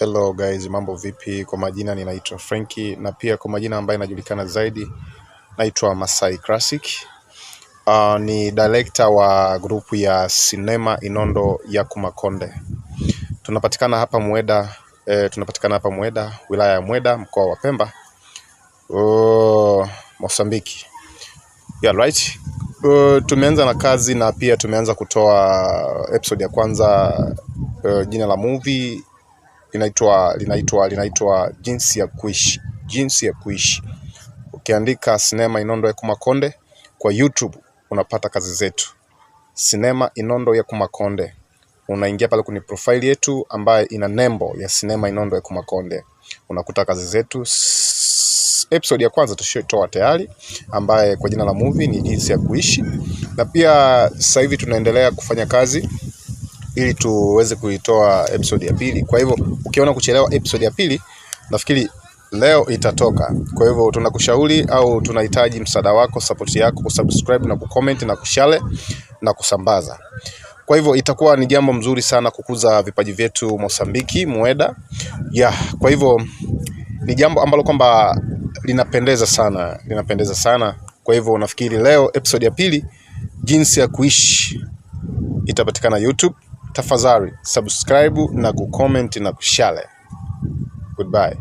Hello guys, mambo vipi? Kwa majina ninaitwa Frenki na pia kwa majina ambayo inajulikana zaidi naitwa Masai Classic. Ni director wa grupu ya Sinema Inondo ya Kumakonde. Tunapatikana hapa Mweda, tunapatikana hapa Mweda, wilaya ya Mweda, mkoa wa Pemba, Mosambiki. Yeah, right. Tumeanza na kazi na pia tumeanza kutoa episode ya kwanza. Jina la movie linaitwa Jinsi ya Kuishi. Jinsi ya Kuishi. Ukiandika Sinema Inondo ya Kumakonde kwa YouTube unapata kazi zetu. Sinema Inondo ya Kumakonde. Unaingia pale kwenye profile yetu ambayo ina nembo ya Sinema Inondo ya Kumakonde. Unakuta kazi zetu. Episode ya kwanza tushaitoa tayari, ambaye kwa jina la movie ni Jinsi ya Kuishi, na pia sasa hivi tunaendelea kufanya kazi ili tuweze kuitoa episode ya pili. Kwa hivyo ukiona kuchelewa episode ya pili, nafikiri leo itatoka. Kwa hivyo tunakushauri au tunahitaji msaada wako, support yako, kusubscribe na kucomment na kushare na kusambaza. Kwa hivyo itakuwa ni jambo mzuri sana kukuza vipaji vyetu Mosambiki, Mweda. Yeah, kwa hivyo ni jambo ambalo kwamba linapendeza sana, linapendeza sana. Kwa hivyo nafikiri leo episode ya pili, Jinsi ya Kuishi, itapatikana YouTube. Tafadhali subscribe na kucomment na kushare. Goodbye.